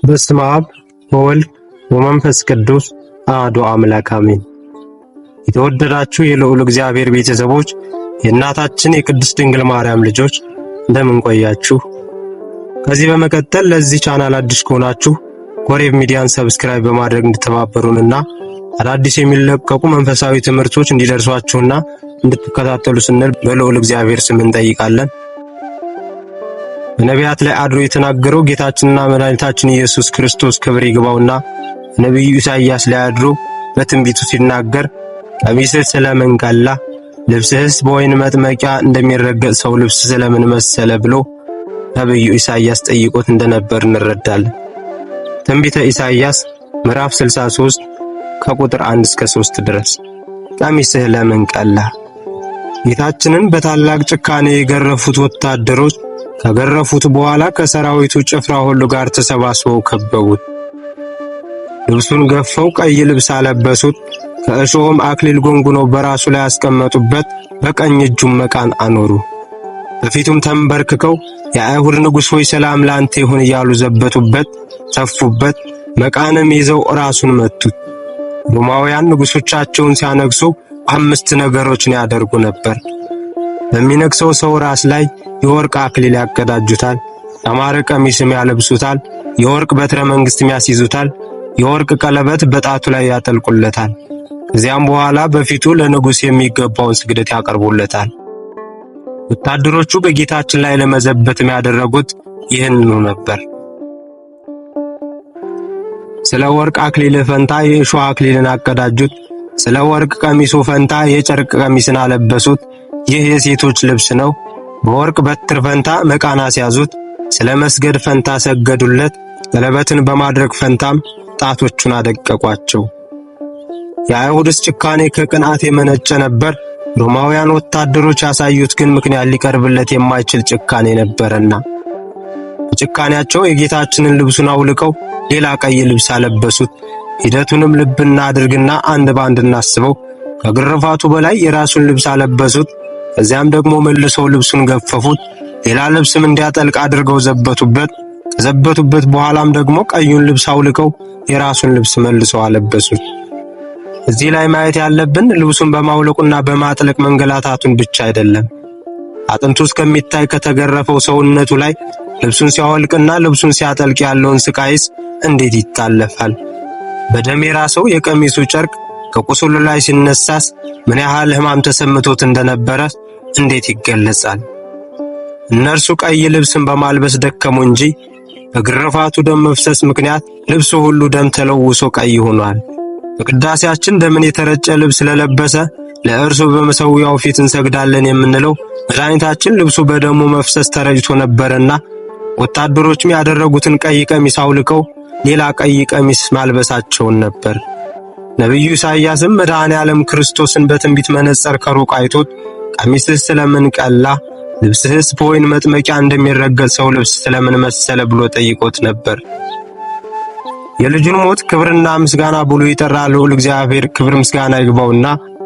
በስመ አብ ወወልድ ወመንፈስ ቅዱስ አሐዱ አምላክ አሜን። የተወደዳችሁ የልዑል እግዚአብሔር ቤተሰቦች፣ የእናታችን የቅድስት ድንግል ማርያም ልጆች፣ እንደምን ቆያችሁ? ከዚህ በመቀጠል ለዚህ ቻናል አዲስ ከሆናችሁ ኮሬብ ሚዲያን subscribe በማድረግ እንድተባበሩንና አዳዲስ የሚለቀቁ መንፈሳዊ ትምህርቶች እንዲደርሷችሁና እንድትከታተሉ ስንል በልዑል እግዚአብሔር ስም እንጠይቃለን። በነቢያት ላይ አድሮ የተናገረው ጌታችንና መድኃኒታችን ኢየሱስ ክርስቶስ ክብር ይግባውና ነቢዩ ኢሳይያስ ላይ አድሮ በትንቢቱ ሲናገር፣ ቀሚስህ ስለምን ቀላ፣ ልብስህስ በወይን መጥመቂያ እንደሚረገጥ ሰው ልብስ ስለምን መሰለ ብሎ ነቢዩ ኢሳይያስ ጠይቆት እንደነበር እንረዳለን። ትንቢተ ኢሳይያስ ምዕራፍ 63 ከቁጥር 1 እስከ 3 ድረስ። ቀሚስህ ለምን ቀላ? ጌታችንን በታላቅ ጭካኔ የገረፉት ወታደሮች ከገረፉት በኋላ ከሰራዊቱ ጭፍራ ሁሉ ጋር ተሰባስበው ከበቡት። ልብሱን ገፈው ቀይ ልብስ አለበሱት። ከእሾህም አክሊል ጎንጉነው በራሱ ላይ ያስቀመጡበት፣ በቀኝ እጁም መቃን አኖሩ። በፊቱም ተንበርክከው የአይሁድ ንጉሥ ሆይ ሰላም ላንተ ይሁን እያሉ ዘበቱበት፣ ተፉበት። መቃንም ይዘው ራሱን መቱት። ሮማውያን ንጉሶቻቸውን ሲያነግሱ አምስት ነገሮችን ያደርጉ ነበር። በሚነግሰው ሰው ራስ ላይ የወርቅ አክሊል ያቀዳጁታል፣ ያማረ ቀሚስም ያለብሱታል፣ የወርቅ በትረ መንግስትም ያስይዙታል፣ የወርቅ ቀለበት በጣቱ ላይ ያጠልቁለታል። ከዚያም በኋላ በፊቱ ለንጉሥ የሚገባውን ስግደት ያቀርቡለታል። ወታደሮቹ በጌታችን ላይ ለመዘበትም ያደረጉት ይህንኑ ነበር። ስለ ወርቅ አክሊል ፈንታ የእሾህ አክሊልን አቀዳጁት። ስለ ወርቅ ቀሚሱ ፈንታ የጨርቅ ቀሚስን አለበሱት። ይህ የሴቶች ልብስ ነው። በወርቅ በትር ፈንታ መቃን አስያዙት። ስለ መስገድ ፈንታ ሰገዱለት። ቀለበትን በማድረግ ፈንታም ጣቶቹን አደቀቋቸው። የአይሁድስ ጭካኔ ከቅንዓት የመነጨ ነበር። ሮማውያን ወታደሮች ያሳዩት ግን ምክንያት ሊቀርብለት የማይችል ጭካኔ ነበረና በጭካኔያቸው የጌታችንን ልብሱን አውልቀው ሌላ ቀይ ልብስ አለበሱት። ሂደቱንም ልብና አድርግና አንድ ባንድ እናስበው። ከግርፋቱ በላይ የራሱን ልብስ አለበሱት። ከዚያም ደግሞ መልሰው ልብሱን ገፈፉት። ሌላ ልብስም እንዲያጠልቅ አድርገው ዘበቱበት። ከዘበቱበት በኋላም ደግሞ ቀዩን ልብስ አውልቀው የራሱን ልብስ መልሰው አለበሱት። እዚህ ላይ ማየት ያለብን ልብሱን በማውለቁና በማጥለቅ መንገላታቱን ብቻ አይደለም። አጥንቱ እስከሚታይ ከተገረፈው ሰውነቱ ላይ ልብሱን ሲያወልቅና ልብሱን ሲያጠልቅ ያለውን ስቃይስ እንዴት ይታለፋል? በደም የራሰው የቀሚሱ ጨርቅ ከቁስሉ ላይ ሲነሳስ ምን ያህል ሕማም ተሰምቶት እንደነበረ እንዴት ይገለጻል? እነርሱ ቀይ ልብስን በማልበስ ደከሙ እንጂ በግርፋቱ ደም መፍሰስ ምክንያት ልብሱ ሁሉ ደም ተለውሶ ቀይ ሆኗል። በቅዳሴያችን ደምን የተረጨ ልብስ ለለበሰ ለእርሱ በመሠዊያው ፊት እንሰግዳለን የምንለው መድኃኒታችን ልብሱ በደሙ መፍሰስ ተረጭቶ ነበርና ወታደሮችም ያደረጉትን ቀይ ቀሚስ አውልቀው ሌላ ቀይ ቀሚስ ማልበሳቸውን ነበር። ነቢዩ ኢሳይያስም መድኃኔ ዓለም ክርስቶስን በትንቢት መነጽር ከሩቅ አይቶት ቀሚስህ ስለምን ቀላ፣ ልብስህስ በወይን መጥመቂያ እንደሚረገጥ ሰው ልብስ ስለምን መሰለ ብሎ ጠይቆት ነበር። የልጁን ሞት ክብርና ምስጋና ብሎ የጠራ ልዑል እግዚአብሔር ክብር ምስጋና ይግባውና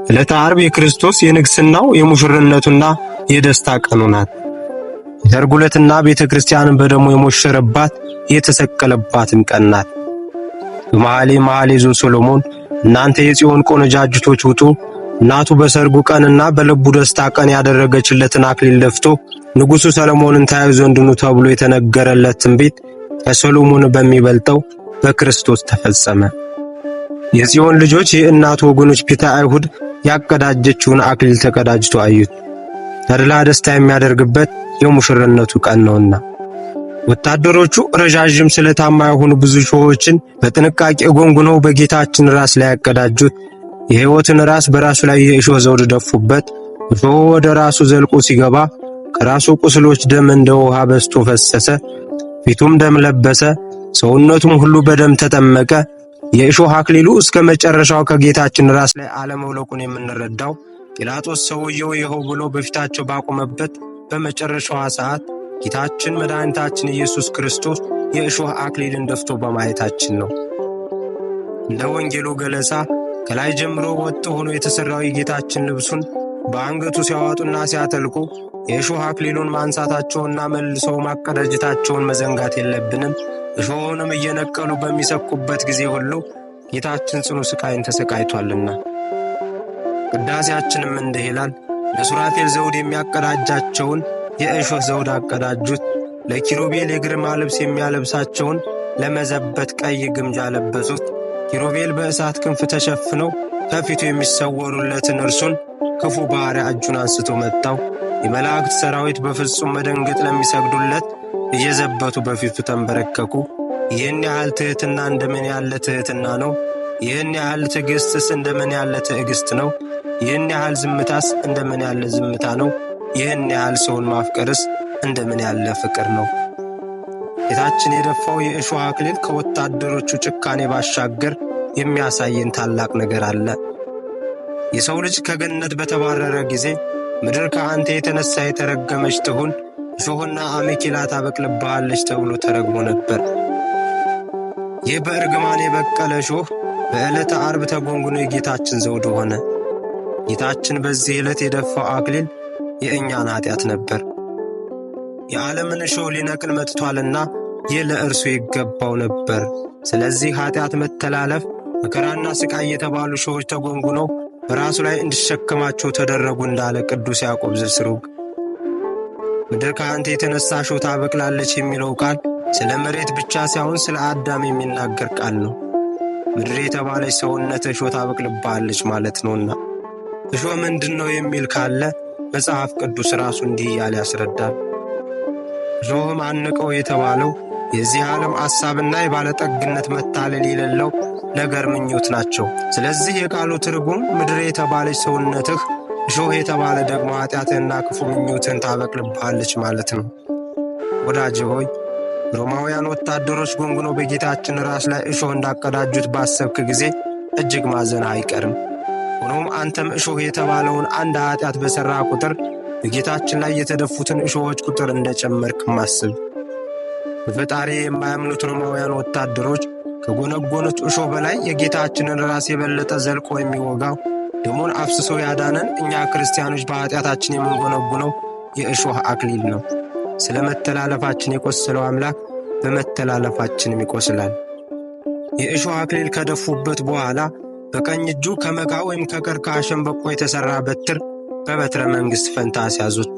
ዕለተ ዓርብ የክርስቶስ የንግስናው የሙሽርነቱና የደስታ ቀኑ ናት። የሰርጉ ዕለትና ቤተ ክርስቲያንን በደሙ የሞሸረባት የተሰቀለባትም ቀን ናት። በመኃልየ መኃልይ ዘሰሎሞን እናንተ የጽዮን ቆነጃጅቶች ውጡ፣ እናቱ በሰርጉ ቀንና በልቡ ደስታ ቀን ያደረገችለትን አክሊል ደፍቶ ንጉሡ ሰሎሞንን ታዩ ዘንድ ኑ ተብሎ የተነገረለት ትንቢት ከሰሎሞን በሚበልጠው በክርስቶስ ተፈጸመ። የጽዮን ልጆች የእናቱ ወገኖች ቤተ አይሁድ ያቀዳጀችውን አክሊል ተቀዳጅቶ አዩት። ተድላ ደስታ የሚያደርግበት የሙሽርነቱ ቀን ነውና። ወታደሮቹ ረዣዥም ስለታማ የሆኑ ብዙ ሾሆችን በጥንቃቄ ጎንጉነው በጌታችን ራስ ላይ ያቀዳጁት። የሕይወትን ራስ በራሱ ላይ የእሾህ ዘውድ ደፉበት። እሾሁ ወደ ራሱ ዘልቆ ሲገባ ከራሱ ቁስሎች ደም እንደ ውሃ በዝቶ ፈሰሰ። ፊቱም ደም ለበሰ፣ ሰውነቱም ሁሉ በደም ተጠመቀ። የእሾህ አክሊሉ እስከ መጨረሻው ከጌታችን ራስ ላይ አለመውለቁን የምንረዳው ጲላጦስ ሰውየው ይኸው ብሎ በፊታቸው ባቆመበት በመጨረሻዋ ሰዓት ጌታችን መድኃኒታችን ኢየሱስ ክርስቶስ የእሾህ አክሊልን ደፍቶ በማየታችን ነው። እንደ ወንጌሉ ገለጻ ከላይ ጀምሮ ወጥ ሆኖ የተሠራው የጌታችን ልብሱን በአንገቱ ሲያወጡና ሲያጠልቁ የእሾህ አክሊሉን ማንሳታቸውና መልሰው ማቀዳጀታቸውን መዘንጋት የለብንም። እሾሁንም እየነቀሉ በሚሰኩበት ጊዜ ሁሉ ጌታችን ጽኑ ስቃይን ተሰቃይቷልና። ቅዳሴያችንም እንዲህ ይላል። ለሱራፌል ዘውድ የሚያቀዳጃቸውን የእሾህ ዘውድ አቀዳጁት። ለኪሩቤል የግርማ ልብስ የሚያለብሳቸውን ለመዘበት ቀይ ግምጃ ለበሱት። ኪሩቤል በእሳት ክንፍ ተሸፍነው ከፊቱ የሚሰወሩለትን እርሱን ክፉ ባሪያ እጁን አንስቶ መታው። የመላእክት ሰራዊት በፍጹም መደንገጥ ለሚሰግዱለት እየዘበቱ በፊቱ ተንበረከኩ። ይህን ያህል ትሕትና እንደምን ያለ ትሕትና ነው! ይህን ያህል ትዕግሥትስ እንደምን ያለ ትዕግሥት ነው! ይህን ያህል ዝምታስ እንደምን ያለ ዝምታ ነው! ይህን ያህል ሰውን ማፍቀርስ እንደምን ያለ ፍቅር ነው! ጌታችን የደፋው የእሾህ አክሊል ከወታደሮቹ ጭካኔ ባሻገር የሚያሳየን ታላቅ ነገር አለ። የሰው ልጅ ከገነት በተባረረ ጊዜ ምድር ከአንተ የተነሳ የተረገመች ትሁን፣ እሾህና አሜኬላ ታበቅልብሃለች ተብሎ ተረግሞ ነበር። ይህ በእርግማን የበቀለ እሾህ በዕለተ ዓርብ ተጎንጉኖ የጌታችን ዘውድ ሆነ። ጌታችን በዚህ ዕለት የደፋው አክሊል የእኛን ኃጢአት ነበር። የዓለምን እሾህ ሊነቅል መጥቷልና ይህ ለእርሱ ይገባው ነበር። ስለዚህ ኃጢአት፣ መተላለፍ፣ መከራና ስቃይ የተባሉ እሾሆች ተጎንጉነው በራሱ ላይ እንዲሸከማቸው ተደረጉ እንዳለ ቅዱስ ያዕቆብ ዘስሩግ። ምድር ከአንተ የተነሳ እሾህ ታበቅላለች የሚለው ቃል ስለ መሬት ብቻ ሳይሆን ስለ አዳም የሚናገር ቃል ነው። ምድር የተባለች ሰውነት እሾህ ታበቅልብሃለች ማለት ነውና። እሾህ ምንድን ነው የሚል ካለ መጽሐፍ ቅዱስ ራሱ እንዲህ እያለ ያስረዳል። እሾህም አነቀው የተባለው የዚህ ዓለም ሐሳብና የባለጠግነት መታለል የሌለው ነገር ምኞት ናቸው። ስለዚህ የቃሉ ትርጉም ምድር የተባለች ሰውነትህ፣ እሾህ የተባለ ደግሞ ኃጢአትህና ክፉ ምኞትህን ታበቅልብሃለች ማለት ነው። ወዳጄ ሆይ፣ ሮማውያን ወታደሮች ጎንጉነው በጌታችን ራስ ላይ እሾህ እንዳቀዳጁት ባሰብክ ጊዜ እጅግ ማዘን አይቀርም። ሆኖም አንተም እሾህ የተባለውን አንድ ኃጢአት በሠራ ቁጥር በጌታችን ላይ የተደፉትን እሾሆች ቁጥር እንደጨመርክ ማስብ። በፈጣሪ የማያምኑት ሮማውያን ወታደሮች ከጎነጎኑት እሾህ በላይ የጌታችንን ራስ የበለጠ ዘልቆ የሚወጋው ደሙን አፍስሶ ያዳነን እኛ ክርስቲያኖች በኃጢአታችን የምንጎነጉነው የእሾህ አክሊል ነው። ስለ መተላለፋችን የቆሰለው አምላክ በመተላለፋችንም ይቆስላል። የእሾህ አክሊል ከደፉበት በኋላ በቀኝ እጁ ከመቃ ወይም ከቀርከሃ ሸንበቆ የተሠራ በትር በበትረ መንግሥት ፈንታ አስያዙት።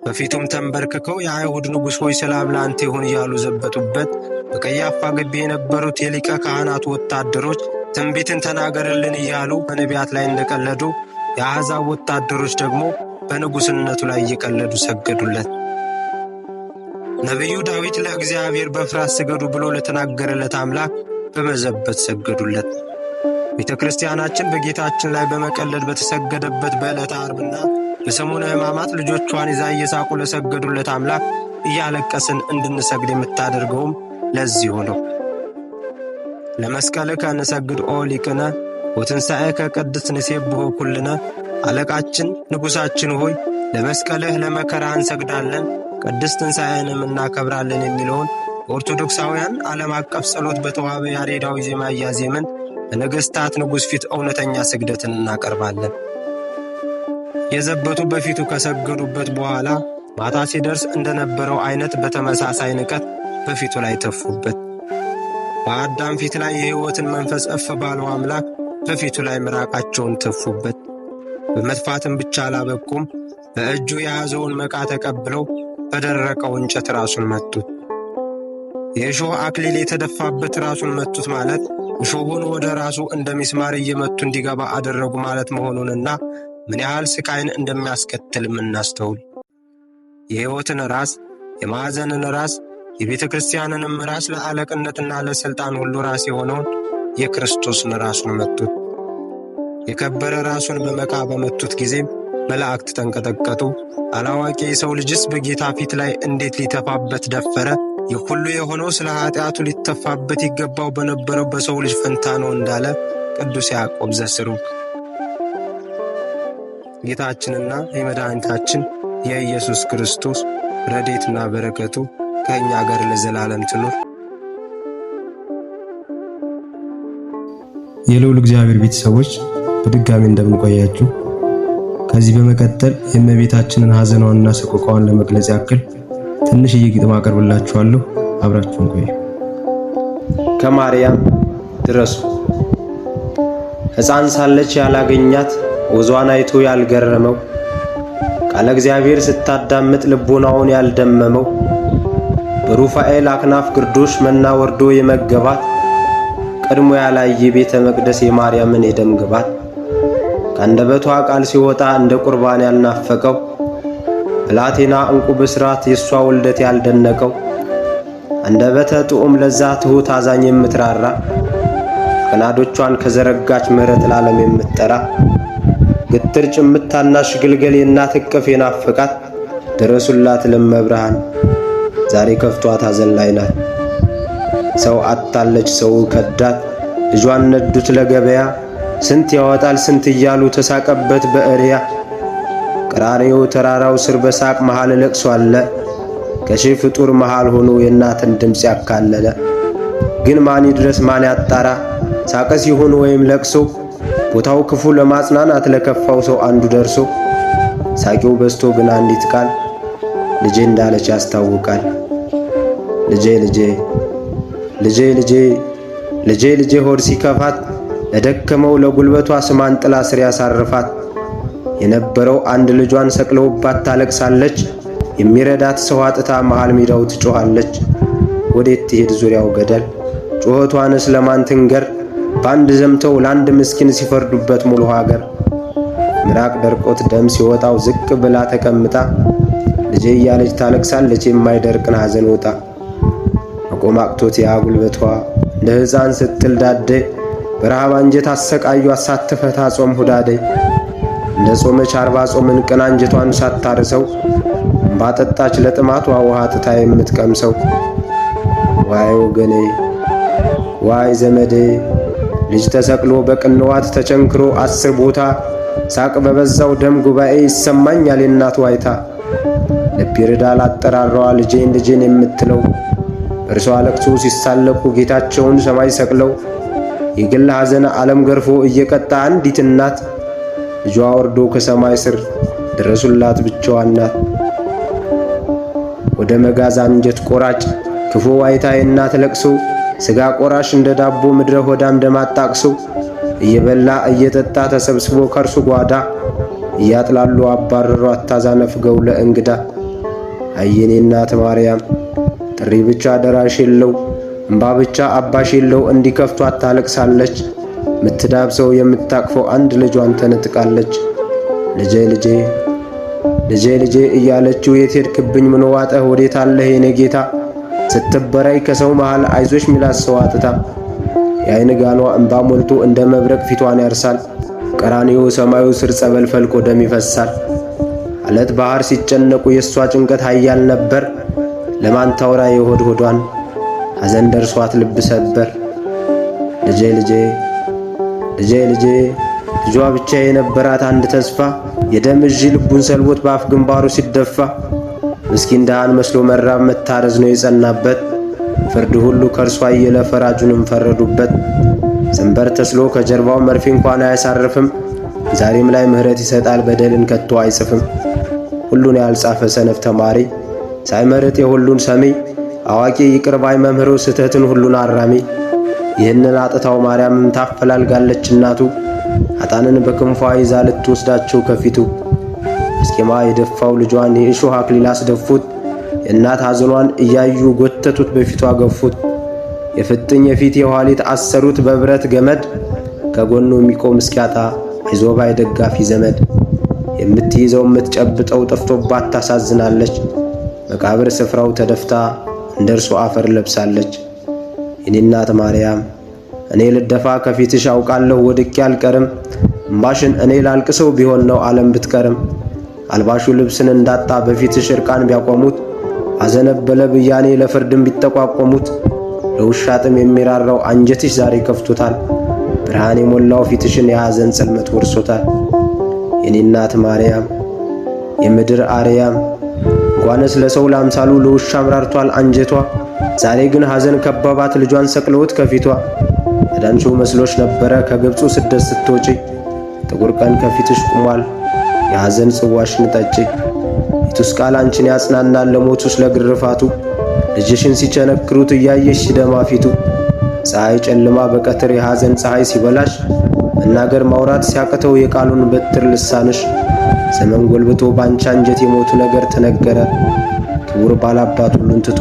በፊቱም ተንበርክከው የአይሁድ ንጉሥ ሆይ ሰላም ለአንተ ይሁን እያሉ ዘበቱበት። በቀያፋ ግቢ የነበሩት የሊቀ ካህናቱ ወታደሮች ትንቢትን ተናገርልን እያሉ በነቢያት ላይ እንደቀለዱ፣ የአሕዛብ ወታደሮች ደግሞ በንጉሥነቱ ላይ እየቀለዱ ሰገዱለት። ነቢዩ ዳዊት ለእግዚአብሔር በፍርሃት ስገዱ ብሎ ለተናገረለት አምላክ በመዘበት ሰገዱለት። ቤተ ክርስቲያናችን በጌታችን ላይ በመቀለድ በተሰገደበት በዕለተ ዓርብና በሰሙነ ሕማማት ልጆቿን ይዛ እየሳቁ ለሰገዱለት አምላክ እያለቀስን እንድንሰግድ የምታደርገውም ለዚሁ ነው። ለመስቀልከ ንሰግድ ኦ ሊቅነ ወትንሣኤከ ቅድስት ንሴብሖ ኩልነ። አለቃችን ንጉሣችን ሆይ ለመስቀልህ ለመከራ እንሰግዳለን፣ ቅድስት ትንሣኤንም እናከብራለን የሚለውን ኦርቶዶክሳውያን ዓለም አቀፍ ጸሎት በተዋበ ያሬዳዊ ዜማ እያዜምን በነገሥታት ንጉሥ ፊት እውነተኛ ስግደትን እናቀርባለን። የዘበቱ በፊቱ ከሰገዱበት በኋላ ማታ ሲደርስ እንደነበረው አይነት በተመሳሳይ ንቀት በፊቱ ላይ ተፉበት። በአዳም ፊት ላይ የሕይወትን መንፈስ እፍ ባለው አምላክ በፊቱ ላይ ምራቃቸውን ተፉበት። በመትፋትም ብቻ አላበቁም። በእጁ የያዘውን መቃ ተቀብለው በደረቀው እንጨት ራሱን መቱት። የእሾህ አክሊል የተደፋበት ራሱን መቱት ማለት እሾሁን ወደ ራሱ እንደ ሚስማር እየመቱ እንዲገባ አደረጉ ማለት መሆኑንና ምን ያህል ስቃይን እንደሚያስከትልም እናስተውል። የሕይወትን ራስ፣ የማዕዘንን ራስ፣ የቤተ ክርስቲያንንም ራስ፣ ለአለቅነትና ለሥልጣን ሁሉ ራስ የሆነውን የክርስቶስን ራሱን መቱት። የከበረ ራሱን በመቃ በመቱት ጊዜም መላእክት ተንቀጠቀጡ። አላዋቂ የሰው ልጅስ በጌታ ፊት ላይ እንዴት ሊተፋበት ደፈረ? ይህ ሁሉ የሆነው ስለ ኃጢአቱ ሊተፋበት ይገባው በነበረው በሰው ልጅ ፈንታ ነው እንዳለ ቅዱስ ያዕቆብ ዘስሩግ። ጌታችንና የመድኃኒታችን የኢየሱስ ክርስቶስ ረድኤትና በረከቱ ከእኛ ጋር ለዘላለም ትኑር። የልዑል እግዚአብሔር ቤተሰቦች በድጋሚ እንደምንቆያችሁ፣ ከዚህ በመቀጠል የእመቤታችንን ሐዘኗንና ሰቆቃዋን ለመግለጽ ያክል ትንሽዬ ግጥም አቀርብላችኋለሁ። አብራችሁን ቆዩ። ከማርያም ድረሱ። ሕፃን ሳለች ያላገኛት ወዟን አይቶ ያልገረመው ቃለ እግዚአብሔር ስታዳምጥ ልቦናውን ያልደመመው በሩፋኤል አክናፍ ግርዶሽ መና ወርዶ የመገባት ቀድሞ ያላየ ቤተ መቅደስ የማርያምን የደም ግባት ከአንደበቷ ቃል ሲወጣ እንደ ቁርባን ያልናፈቀው ብላቴና እንቁ ብስራት የእሷ ውልደት ያልደነቀው አንደበተ ጥዑም ለዛ ትሑት አዛኝ የምትራራ ቀናዶቿን ከዘረጋች ምሕረት ለዓለም የምትጠራ ግትር ጭምት ታናሽ ግልገል የእናት እቅፍ የናፈቃት ድረሱላት ለመብርሃን ዛሬ ከፍቷት ሐዘን ላይ ናት። ሰው አታለች ሰው ከዳት ልጇን ነዱት ለገበያ ስንት ያወጣል ስንት እያሉ ተሳቀበት በእሪያ። ቀራንዮ ተራራው ስር በሳቅ መሃል ለቅሶ አለ። ከሺህ ፍጡር መሃል ሆኖ የእናትን ድምፅ ያካለለ ግን ማን ይድረስ ማን ያጣራ ሳቀ ሲሆን ወይም ለቅሶ ቦታው ክፉ ለማጽናናት ለከፋው ሰው አንዱ ደርሶ ሳቂው በዝቶ ግን አንዲት ቃል ልጄ እንዳለች ያስታውቃል። ልጄ ልጄ ልጄ ልጄ ልጄ ልጄ ሆድ ሲከፋት ለደከመው ለጉልበቷ ስማን ጥላ ስር ያሳርፋት የነበረው አንድ ልጇን ሰቅለውባት ታለቅሳለች። የሚረዳት ሰው አጥታ መሃል ሜዳው ትጮኻለች። ወዴት ትሄድ ዙሪያው ገደል ጩኸቷንስ ለማን ትንገር? በአንድ ዘምተው ለአንድ ምስኪን ሲፈርዱበት ሙሉ ሀገር ምራቅ ደርቆት ደም ሲወጣው ዝቅ ብላ ተቀምጣ ልጄ እያለች ታለቅሳለች። የማይደርቅን ሐዘን ወጣ መቆም አቅቶት ያ ጉልበቷ እንደ ሕፃን ስትል ዳዴ በረሃብ አንጀት አሰቃዩ አሳትፈታ ጾም ሁዳዴ እንደ ጾመች 40 ጾምን ቅን አንጀቷን ሳታርሰው እምባ ጠጣች ለጥማቷ ውሃ ጥታ የምትቀምሰው። ዋይ ወገኔ ዋይ ዘመዴ ልጅ ተሰቅሎ በቅንዋት ተቸንክሮ 10 ቦታ ሳቅ በበዛው ደም ጉባኤ ይሰማኛል የእናት ዋይታ። ልብ ይርዳል አጠራሯ ልጄን ልጄን የምትለው እርሷ ለቅሶ ሲሳለቁ ጌታቸውን ሰማይ ሰቅለው የግል ሐዘን ዓለም ገርፎ እየቀጣ አንዲት እናት ልጇ ወርዶ ከሰማይ ስር ድረሱላት ብቻዋን ናት። ወደ መጋዝ አንጀት ቆራጭ ክፉ ዋይታ የእናት ለቅሶ ስጋ ቆራሽ እንደ ዳቦ ምድረ ሆዳም ደም አጣቅሶ እየበላ እየጠጣ ተሰብስቦ ከእርሱ ጓዳ እያጥላሉ አባረሩ አታዛነፍገው ለእንግዳ። አየኔ እናት ማርያም ጥሪ ብቻ ደራሽ የለው እምባ ብቻ አባሽ የለው እንዲከፍቷት ታለቅሳለች። ምትዳብሰው የምታቅፈው አንድ ልጇን ተነጥቃለች። ልጄ ልጄ ልጄ ልጄ እያለችው የት ሄድክብኝ? ምን ዋጠህ? ወዴት አለህ የኔ ጌታ ስትበራይ ከሰው መሃል አይዞሽ ሚላት ሰው አጥታ የአይን ጋኗ እምባ ሞልቶ እንደ መብረቅ ፊቷን ያርሳል። ቀራንዮ ሰማዩ ስር ጸበል ፈልቆ ደም ይፈሳል። አለት ባህር ሲጨነቁ የእሷ ጭንቀት ኃያል ነበር። ለማን ታውራ የሆድ ሆዷን ሐዘን ደርሷት ልብ ሰበር። ልጄ ልጄ ልጄ ልጄ ልጇ ብቻ የነበራት አንድ ተስፋ የደም እዢ ልቡን ሰልቦት በአፍ ግንባሩ ሲደፋ ምስኪን ድሃን መስሎ መራብ መታረዝ ነው የጸናበት። ፍርድ ሁሉ ከእርሷ አየለ ፈራጁንም ፈረዱበት። ሰንበር ተስሎ ከጀርባው መርፌ እንኳን አያሳርፍም። ዛሬም ላይ ምሕረት ይሰጣል በደልን ከቶ አይጽፍም። ሁሉን ያልጻፈ ሰነፍ ተማሪ ሳይመርጥ የሁሉን ሰሚ አዋቂ ይቅር ባይ መምህሩ ስህተትን ሁሉን አራሚ። ይህንን አጥታው ማርያምም ታፈላልጋለች እናቱ ኃጥአንን በክንፏ ይዛ ልትወስዳቸው ከፊቱ። አስኬማ የደፋው ልጇን የእሾህ አክሊል አስደፉት። የእናት ሐዘኗን እያዩ ጎተቱት በፊቷ ገፉት። የፍጥኝ የፊት የኋሊት አሰሩት በብረት ገመድ። ከጎኑ የሚቆም እስኪያጣ አይዞህ ባይ ደጋፊ ዘመድ። የምትይዘው የምትጨብጠው ጠፍቶባት ታሳዝናለች። መቃብር ስፍራው ተደፍታ እንደ እርሱ አፈር ለብሳለች። የኔ እናት ማርያም እኔ ልደፋ ከፊትሽ አውቃለሁ ወድቄ አልቀርም። እምባሽን እኔ ላልቅሰው ቢሆን ነው ዓለም ብትቀርም። አልባሹ ልብስን እንዳጣ በፊትሽ እርቃን ቢያቆሙት አዘነበለ ብያኔ ለፍርድም ቢጠቋቆሙት ለውሻ ጥም የሚራራው አንጀትሽ ዛሬ ከፍቶታል። ብርሃን የሞላው ፊትሽን የሐዘን ጽልመት ወርሶታል። የኔ እናት ማርያም የምድር አርያም እንኳንስ ለሰው ለአምሳሉ ለውሻ አምራርቷል አንጀቷ። ዛሬ ግን ሐዘን ከበባት ልጇን ሰቅለውት ከፊቷ። ያዳንሽው መስሎሽ ነበረ ከግብፁ ስደት ስትወጪ። ጥቁር ቀን ከፊትሽ ቆሟል የሐዘን ጽዋሽን ጠጪ። የቱስ ቃል አንቺን ያጽናናል ለሞቱስ ለግርፋቱ። ልጅሽን ሲቸነክሩት እያየሽ ሲደማ ፊቱ። ፀሐይ ጨልማ በቀትር የሐዘን ፀሐይ ሲበላሽ፣ መናገር ማውራት ሲያቅተው የቃሉን በትር ልሳንሽ፣ ዘመን ጎልብቶ ባንቺ አንጀት የሞቱ ነገር ተነገረ። ክቡር ባላባት ሁሉን ትቶ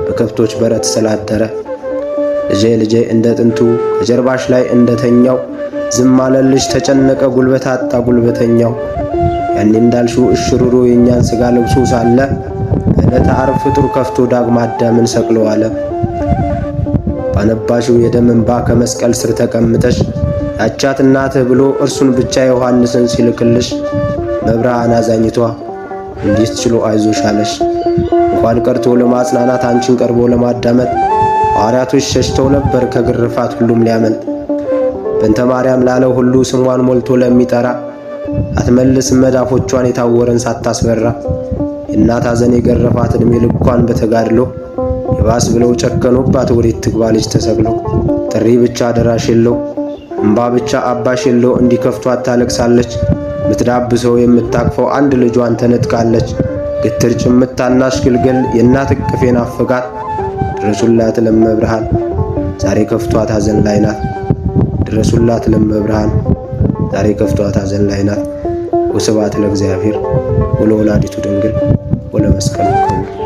በከብቶች በረት ስላደረ፣ ልጄ ልጄ እንደ ጥንቱ ከጀርባሽ ላይ እንደተኛው ዝም አለልሽ፣ ተጨነቀ ጉልበት አጣ ጉልበተኛው። ያኔ እንዳልሽው እሽሩሩ የእኛን ሥጋ ለብሶ ሳለ በዕለተ ዓርብ ፍጡር ከፍቶ ዳግማ አዳምን ሰቅሎ አለ። ባነባሽው የደም እንባ ከመስቀል ስር ተቀምጠሽ ያቻት እናትህ ብሎ እርሱን ብቻ ዮሐንስን ሲልክልሽ መብርሃን አዛኝቷ እንዲህ ችሎ አይዞሽ አለሽ። እንኳን ቀርቶ ለማጽናናት አንቺን ቀርቦ ለማዳመጥ ሐዋርያቶች ሸሽተው ነበር ከግርፋት ሁሉም ሊያመልጥ። በእንተ ማርያም ላለው ሁሉ ስሟን ሞልቶ ለሚጠራ አትመልስም መዳፎቿን የታወረን ሳታስበራ። የእናት ሐዘን የገረፋት ዕድሜ ልኳን በተጋድሎ የባስ ብለው ጨከኑባት ወዴት ትግባ ልጅ ተሰቅሎ። ጥሪ ብቻ ደራሽ የለው እምባ ብቻ አባሽ የለው እንዲከፍቷት ታለቅሳለች። ምትዳብሰው የምታቅፈው አንድ ልጇን ተነጥቃለች። ግትር ጭምት ታናሽ ግልገል የእናት እቅፌን አፈጋት። ድረሱላት ለመብርሃን ዛሬ ከፍቷት ሐዘን ላይ ናት። ድረሱላት ለመብርሃን ዛሬ ከፍቷት ሐዘን ላይ ናት። ወስብሐት ለእግዚአብሔር ወለወላዲቱ ድንግል ወለመስቀሉ ክቡር።